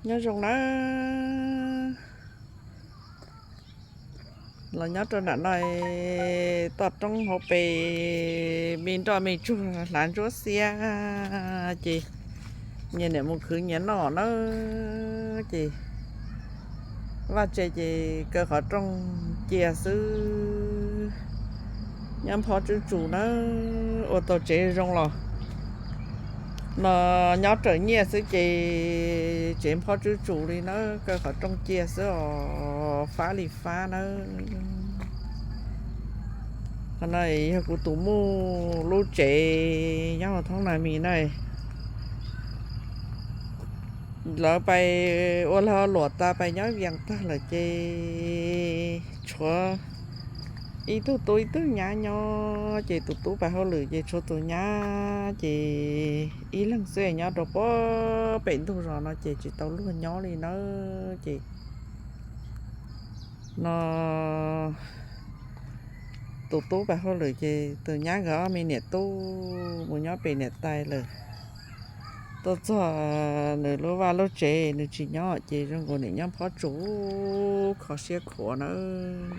Nyob zoo nawb. Los nyob rau nram no, toj roob hauv pes me nroj me tsuag hlav ntsuab xiab, ces nyias niam mus khwv nyias noj nawb. Ces vaj tse ces kaw qhov rooj cia xwb, nyob nphob tswb tsus nawb. Ua tau tsev zoo los no nyob raws nyiaj xwb ces tsev nphob tswb tsus li nawb, kaw qhov rooj cia xwb os, fab li fab nawb. Qhov no yog kuv tus muj lub tsev nyob hauv thoob na mis na. Lawv pais ua lag luam tas pais nyob Vias tag lawm ces tshuav ib tug tub ib tug nyab nyob, ces tus tub pais hauj lwm ces tshuav tus nyab ces ib leeg xwb nyob rau puag pem ntug zos no ces tsis tau luag nyob li nawb. Ces no tus tub pais hauj lwm ces tus nyab nkawd ob me niam tub mus nyob pem niam tais lawm. Tuaj txog nws lub vaj lub tsev nws tsis nyob ces zoo nkaus niam nyob nphob tsus kho siab khuav nawb.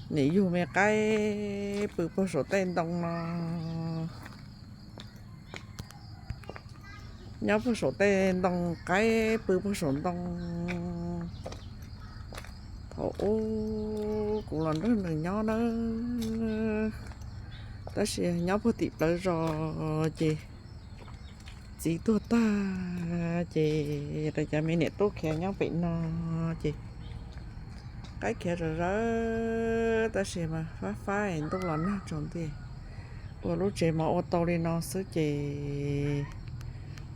Niam yug me qaib pw puag saum tej ntoo no, nyob puag saum tej ntoo, qaib pw puag saum ntoo. Thaum ub kuv los nrog nws nyob nawb, tab sis nyob puag tim plawv zos ces txiv tuag tag ces lawv cov me niam tub khiav nyob pem no ces qaib khiav zom zaws, tab sis mas fab fab es ntuj los nag tsaus nti, ua lub tsev mov ua tau li no xwb ces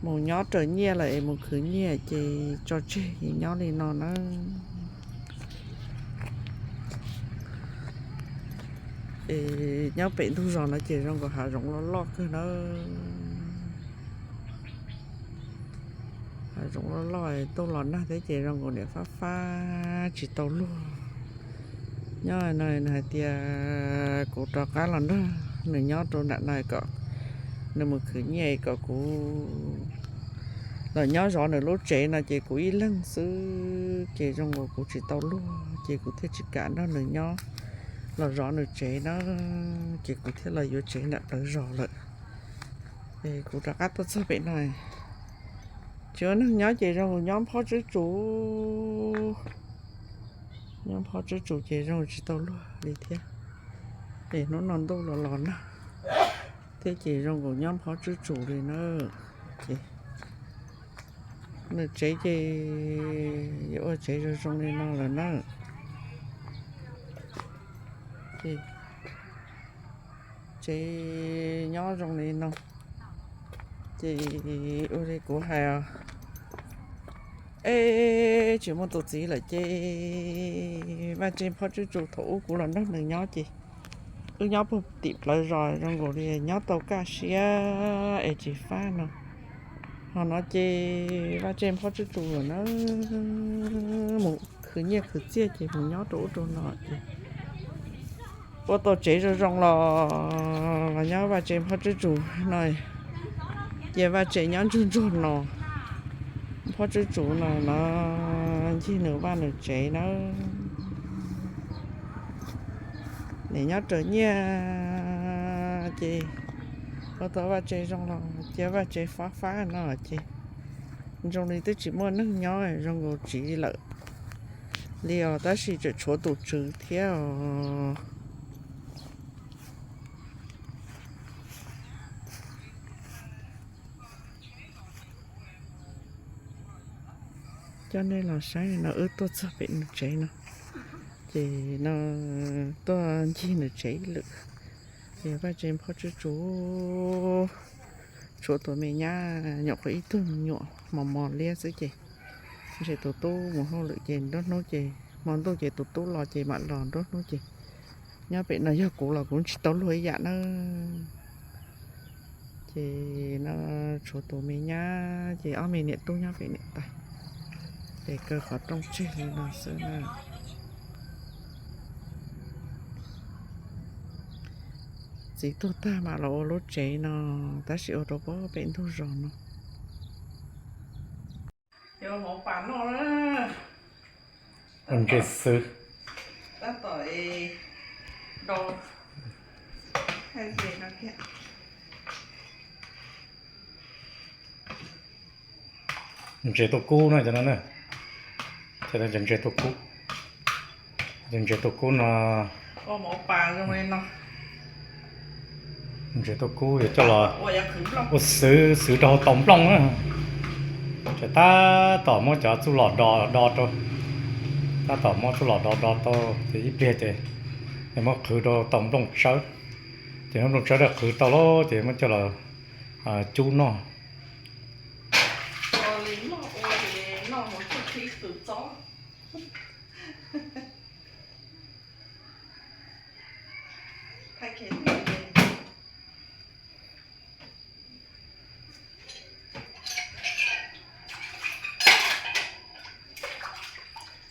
mus nyob raws nyiaj lawm es mus khwv nyiaj ces tso tseg nyob li no nawb. Es nyob pem ntug zos no ces zoo nkaus hav zoov loj loj kawg nawb. Hav zoov loj loj, ntuj los nag thiab ces zoo nkaus niam fab fab tsis tau luag. Nyob no nws hais tias kuv rov qab los nrog nws nyob rau nram no kom nws mus khwv nyiaj kom kuv los nyob zov nws lub tsev no ces kuv ib leeg xwb ces zoo nkaus kuv tsis tau luag ces kuv thiaj tsis kam nrog nws nyob los zov nws tsev na, ces kuv thiaj los yuav tsev nram plawv zos lawm. Es kuv rov qab tuaj txog pem no, tsis ua neeg nyob ces zoo nkaus nyob nphob tswb tsus, nyob nphob tswb tsus ces zoo tsis tau luag li thiab. Es hnub no ntuj los los nag thiab ces zoo nkaus nyob nphob tswb tsus li na. Ces nws tsev ces yuav ua tsev zoo zoo li no lawm na. Ces tsev nyob zoo li no ces ua li kuv hais os, es tsis muaj tus txiv lawm ces vaj tse nphob tswb tsus thaum ub kuv los nrog nws nyob ces wb nyob puag tim plawv zos zoo nkaus li nyob tau kaj siab es tsis fab no. Ho no ces vaj tse nphob tswb tsus lawm na, mus khwv nyiaj khwv txiaj ces mus nyob rau ub rau no ces ua tau tsev zoo zoo los los nyob vaj tse nphob tswb tsus no, cia vaj tse nyob ntsuag ntsuag no, nphob tswb tsus no no ncig nws vaj nws tsev nawb. Nim nyob raws nyiaj ces ua tau vaj tse zoo los cia vaj tse fab fab no ces zoo li twb tsis muaj neeg nyob zoo nkaus tsiv lawm li os, tab sis tseem tshuav tus tswv thiab os. Coj nej los saib no wb tuaj txog pem nws tsev no, ces no tuaj ncig nws tsev ib lwm, ces vaj tse nphob tswb tsus, tshuav tus me nyab nyuam qhuav ib tug me nyuam mos mos liab xwb ces ntshe tus tub mus hauj lwm ces nruab hnub ces hmo ntuj ces tus tub los ces mam los nruab hnub ces nyob pem no yog kuv los kuv tsis tau luag ib yam na. Ces no tshuav tus me nyab ces ob me niam tub nyob pem niam tais, ces kaw qhov rooj tseg li no xwb na. Txiv tuag tag mam los ua lub tsev no, tab sis ua rau puag pem ntug zos no. Cov mauv pas noj na. Ntses xwb. Tab tom do. Ntses tuaj kub na cov no na. Cov ntses tuaj kub. Cov ntses tuaj kub no. Ntses tuaj kub yuav coj los ua xwb, xwb rau hauv tau nplooj na. Ces tab tom muab cov txuj lom do do rau. Tab tom muab txuj lom do do tau ces ib pliag ces muab qhwv rau tau nplooj tsawb. Ces muab nplooj tsawb rau qhwv tau lawm ces muab coj los cub noj.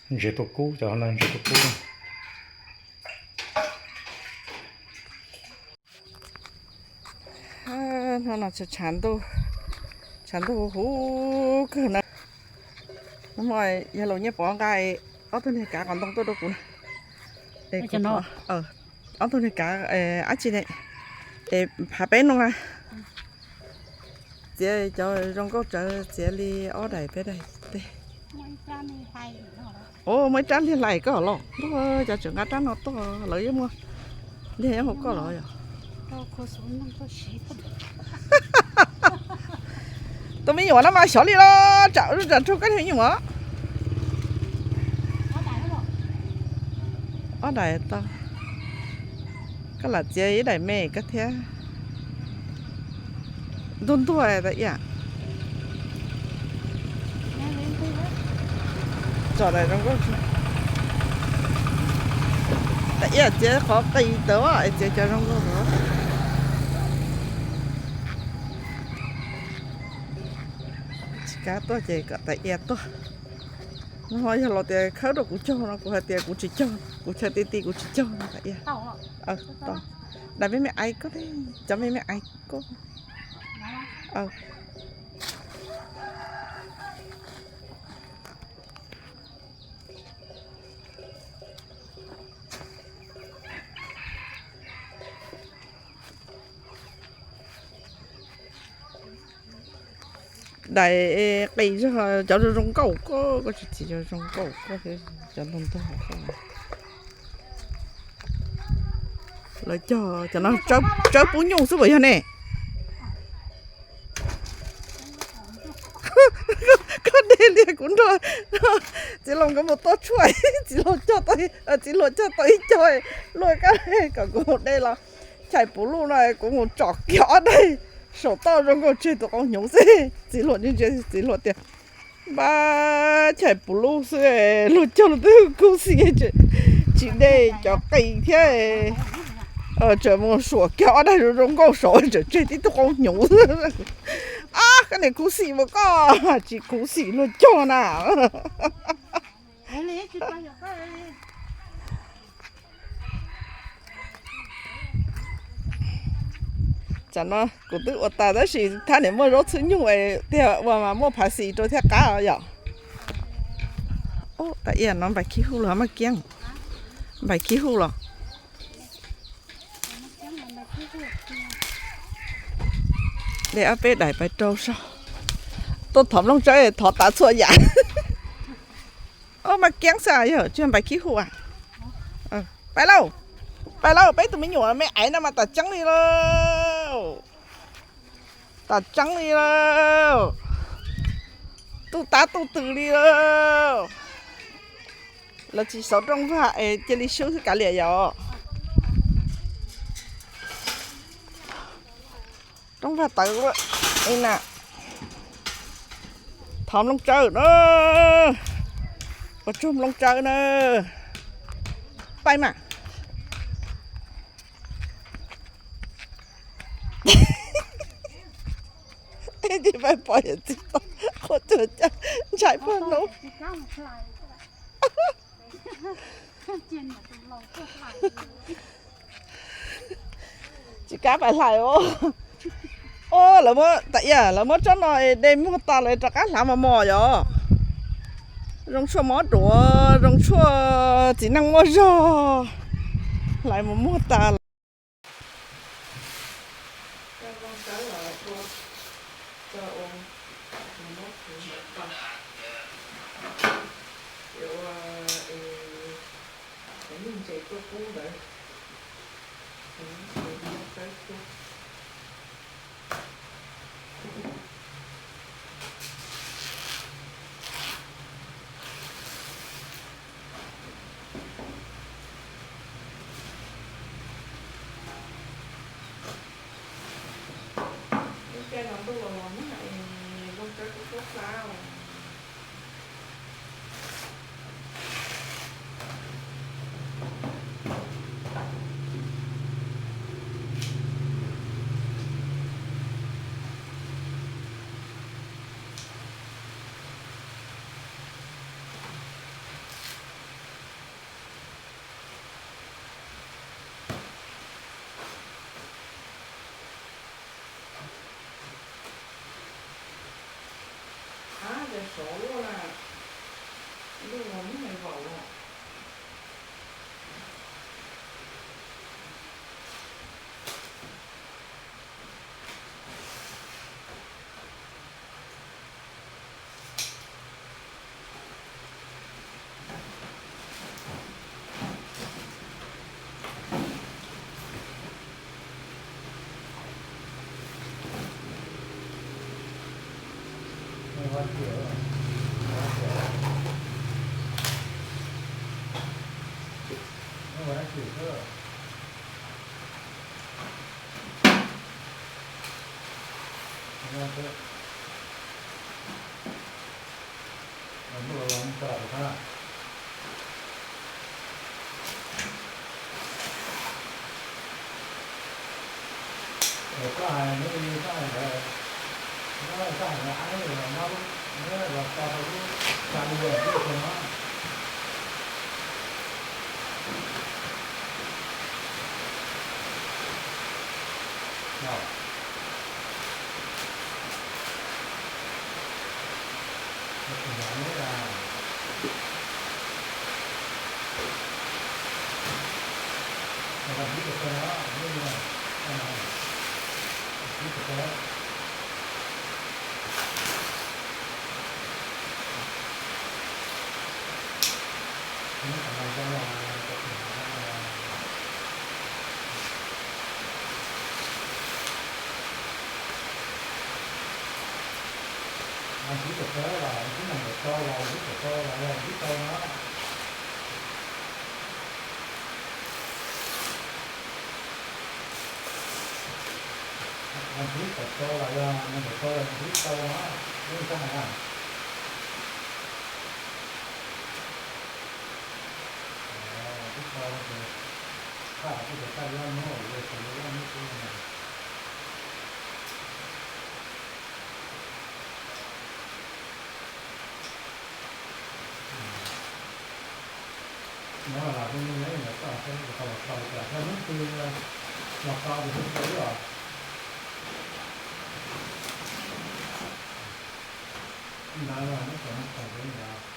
Ntses tuaj kub, cov no ntses tuaj kub. Hnub no tshav ntuj, tshav ntuj huv huv kawg na. Hnub no yog Laus Nyiaj Pov nqa ob tug niag kav qos ntoo tuaj rau kuv na. Ob tug niag kav dab tsi ne, es phav peb noo na. Txiav cov zoo nkauj tsawv, txiav li ob daim peb daim tej. Muaj ib rab liag hlais koj los ntuj, cov tseem nqa rab no tuaj lawv yeej muaj liag nyob hauv koj los yom. Tus me nyuam no mas xyov li los tsam tsam raug koj niag me nyuam. Ob daim tau. Koj lam txiav ib daim me koj thiab. Ntuag ntuag tas iam. Tsom daim zoo nkauj. Tas iam txiav qhov qis tawv es txiav cov zoo nkauj. Tsis kav tuaj ces kom tas iam tuaj. Nws ho yog los tias khawb rau kuv cog no kuv hais tias kuv tsis cog, kuv chaw ti ti kuv tsis cog no tas iam. Daim me me aiv koj, cov me me aiv koj. Daim qis zog cov zoo zoo nkauj koj, koj tsis txiav cov zoo nkauj koj thiab cov ntog ntog. Lawv cog cov no tsawb pub nyuj xwb puas yog ne? Koj de liag kuv nrog txiv laus nkawd mus tua tshuaj, txiv laus cog tau, txiv laus cog tau ib co, luaj kab kom kuv mus de los. Chais puv luj no kuv mus tsom kiag ob daig saum toj zoo nkauj tseg tus qau hnyuv xwb. Txiv laus ntsia ntsia txiv laus tias, npab, chais puv luj xwb, luag cog luag twb kub xim, tsis de cov qis thiab. Tseem mus suam kiag ob daig zoo zoo nkauj saud tseem tseg tib tug qau hnyuv xwb. Ab, koj niam khuv xim mas koj tsis khuv xim luag cog na. Tam no kuv twb ua tas tab sis thab niam muaj zaub txhwb nyuj tiag ua mas muaj phav xis rau thiaj qab yom. Tas iam no npais khib huj los maj kiab, npais khib huj los. De ob peb daim pais rau saum. Tuaj thov nplooj tsawb thov tas txhua yam. Maj kiab xwb yog tsis npais khib huj. Pais lauj, pais lauj, peb tus me nyuam me aiv no mas tas tseeb li lauj. Tas tseeb li lauj. Tuj tab tuj tw li lauj. Lawv tsis xauv rooj vag es cia li swb xwb kav liam yom. Rooj vag tawv na. Thov nplooj tsawb na. Ua tsaug nplooj tsawb na. Pais mas. Pais pom yawm txiv tau qhua tuag ntshai pog hnub. Tsis kav pais hlais os. Lawv muab tas iam lawv muab tsob no de muag tas lawv rov qab hlav mos mos yom. Zoo tshuaj mov duav, zoo tshuaj txiv neej muaj zog, hlais mus muag tas lawm. Lub caij no ntuj los los na, zoo tsawb kuj tuab plab. Ab, cas sov luaj na, ntuj los muab hais vaum los. Koj hais neb li koj hais ntawd, neb koj hais ntawd ab, neb los tso rau lub tsa li lawm xwb no. Tib tawm tau los tib nees tawm tau los tib tawm tau los yog tib tau no. Tib tawm tau los yog nees tawm tau los tib tau no. Lub tsa hais na. Tib tau ces thaj tib tawm tau los muab ua tau lub ua nub xwb no. Nyob los tus me nyuam tau tau los tau cas tau hnub twg los tau tus hlub tau ib os. Ntawd los neb tseem neeg tseem li ntawd.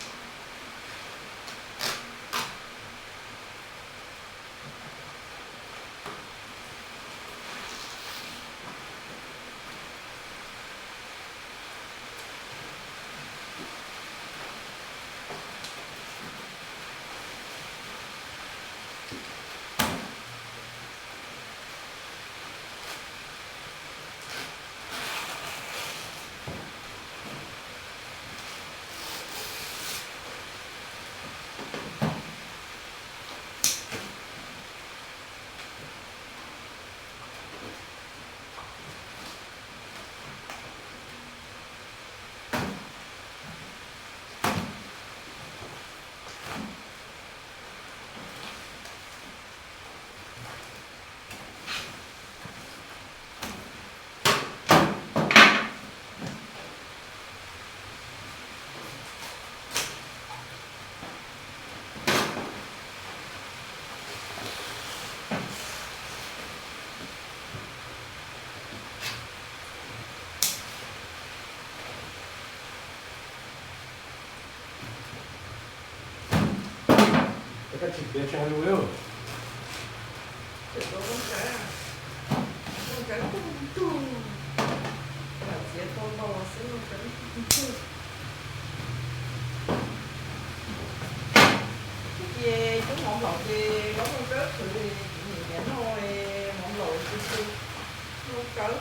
Tsis piav tsis hais lus li. Txiav tau ntau ntau xwb, ntau ntau. Ces cub mov nplaum ces zaub nplooj tsawb qhwv, kuv niam noj mov nplaum tsis txi nplooj tsawb.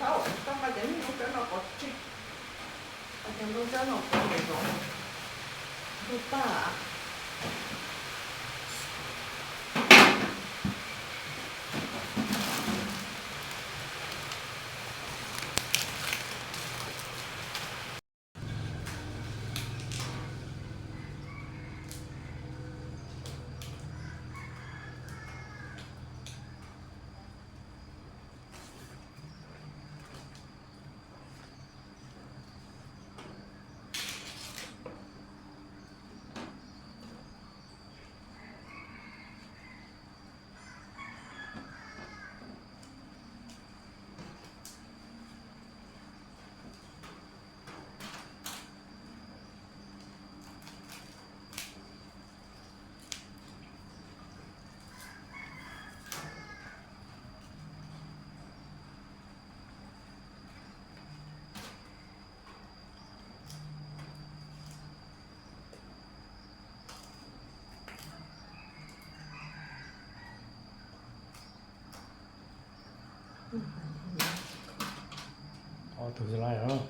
Tau, tau nqa cov niag nplooj tsawb no pov tseg, cov nplooj tsawb no pov ntawm zov ntuj tag. Ob tug xwb lawm.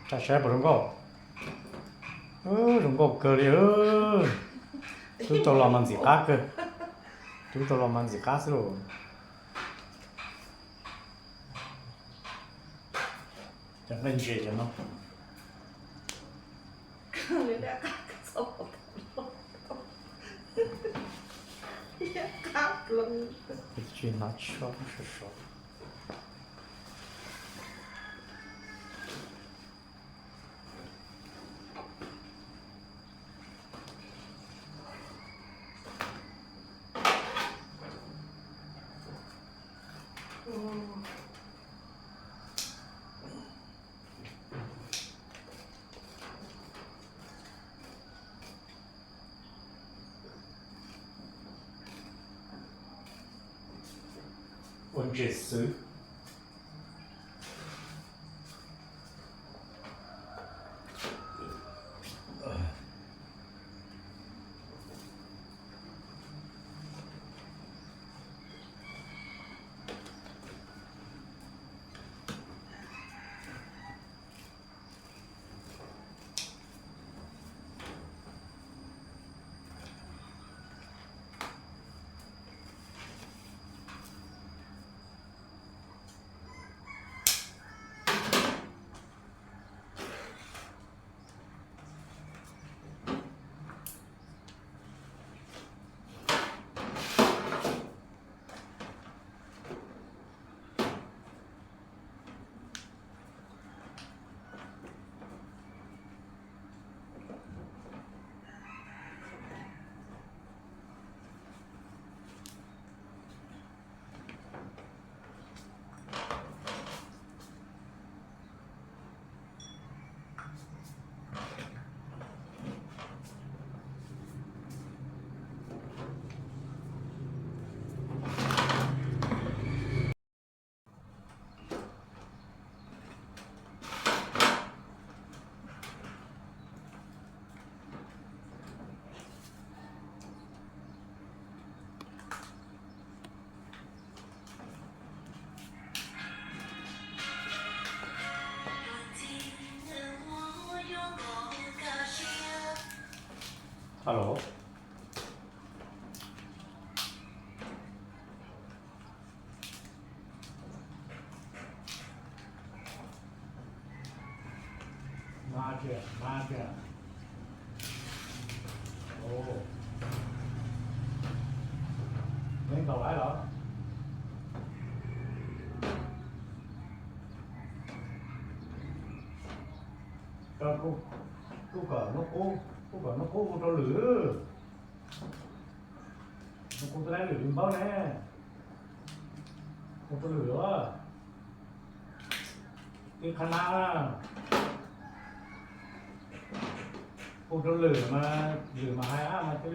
Tsa saib puas zoo nkauj. Zoo nkauj kawg li. Tub tau los mas ntxim qab kawg. Tub tau los mas ntxim qab xwb lauj. Cov nqaij ntses cov no. Tsis hnav tsho sov sov. Ua ntses xwb. Alo. Mas tias, mas tias. Ov, neb ntaus lawm los? Kuv kom nub qub, kuv kom nub qub ua rau lwm. Nub qub twb laib lwm li npaub ne. Ua rau lwm os. Tib qhab nab, ua rau lwm mas lwm mas hais ab mas twb.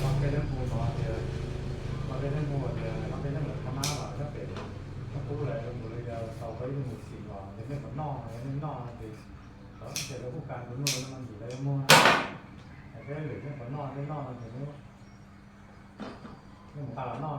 Mas peb leej hu no tias, mas peb leej hu tias, mas peb leej lawv qhab nab los nyob pem Nub Qub lawm, mus li yog tau peb ib tug mus xis los yog nej puas noj, yog nej noj ces txog ces lawv kuj kas tus nuj no ntxim lawv yuav muag. Peb lwm nej puas noj, nej noj no ces nej mus nqa los noj.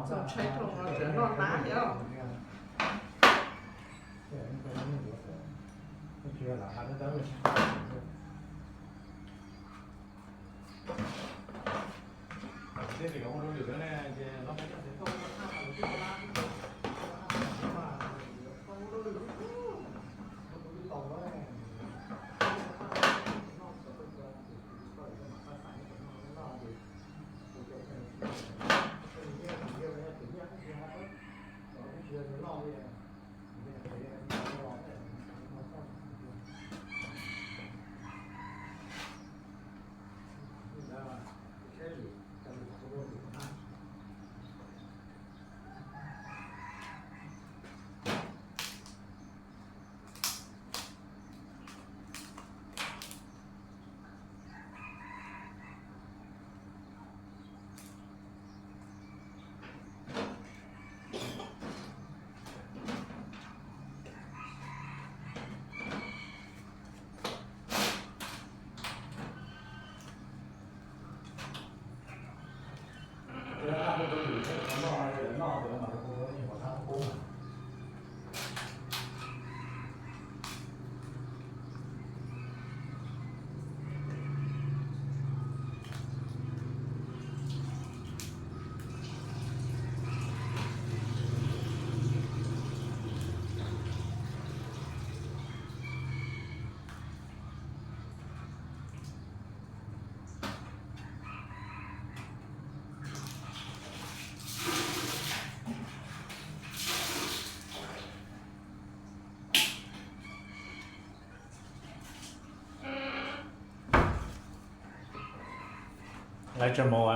Laiv tsawg mov?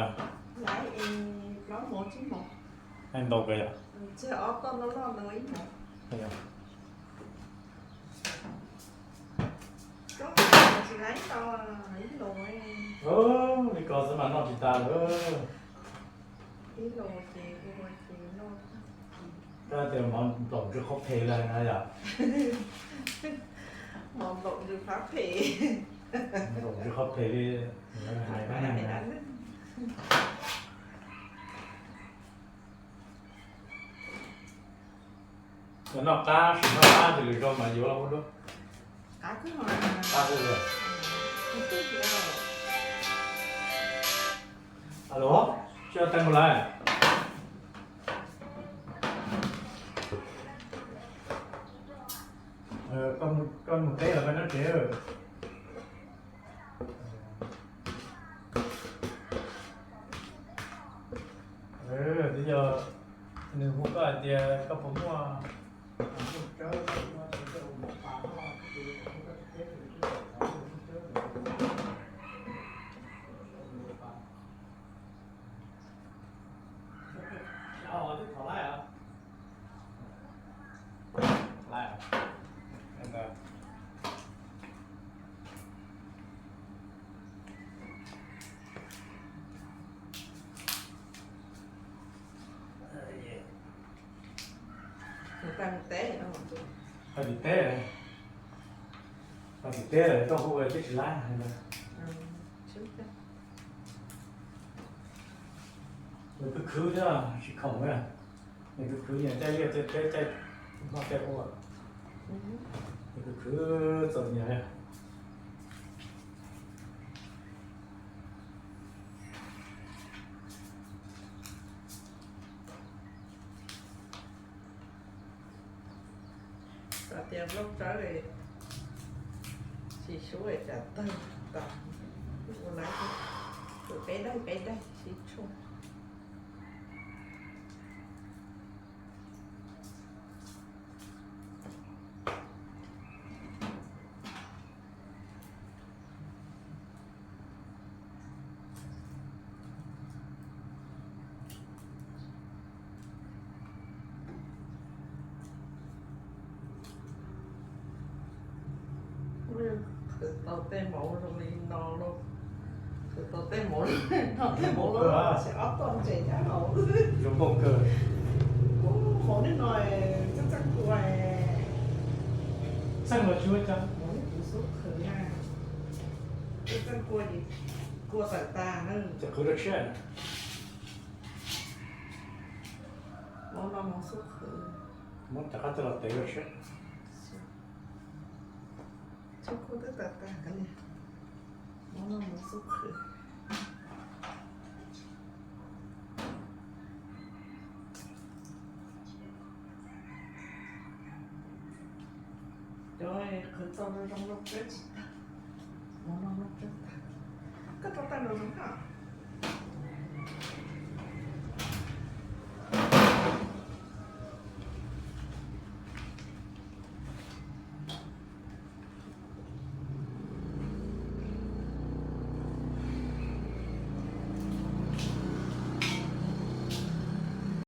Laiv plaub mov tsib mov. Laiv ntau kawg yom. Li ko xwb mas noj tsis tas lawm. Koj tias mov nplaum ntsw qhov phem lawm na yom? Mov nplaum ntsw qhov phem. Nplaum ntsw qhov phem li. Hais dab neeg na. Noj qab sim noj qab ces lwm zaus mas yuav los ua dua. Qab kawg. Alo, tsis teev mus lawm. Koj mus teb los koj nyob tsev. Nws hu koj hais tias koj puas muaj, muaj tsawb, muaj tsawb ua mov pas no, muaj koj tsis teb, twb thov laij os. Tau tim teb, tau tim teb lawm koj hu twb tsis laib hais ntawd. Nws khwv khwv thiab tsis khoom na. Nws khwv khwv nyias caij liaj caij teb caij noj caij ua. Nws khwv khwv txaus nyias li. Xav tias nplooj tsawb tsis sub tsam tawg tas, ua lawm peb daim peb daim sib tshuaj. Qhwv tau tej mov zoo li no lauj. Qhwv tau tej mov zoo li no, tej mov lauj, xyov ob tog ntses nyob hauv. Zoo nkauj kawg. Mov li no txeej txeej kua. Txeej los tsis ua cas, mov li kuv xub qhwv na. Txeej txeej kua ces kua tawm tas na. Ces qhwv rau siab. Mov no mov xub qhwv. Muab rov qab coj los tev rau siab. Txeej kua twb tawm tas kav liam. Mov no mov xub qhwv. Cov qhwv tau zoo zoo nplooj tsawb tsis tag. Mov no nplooj tsawb tag. Koj rau tawm los zoo na.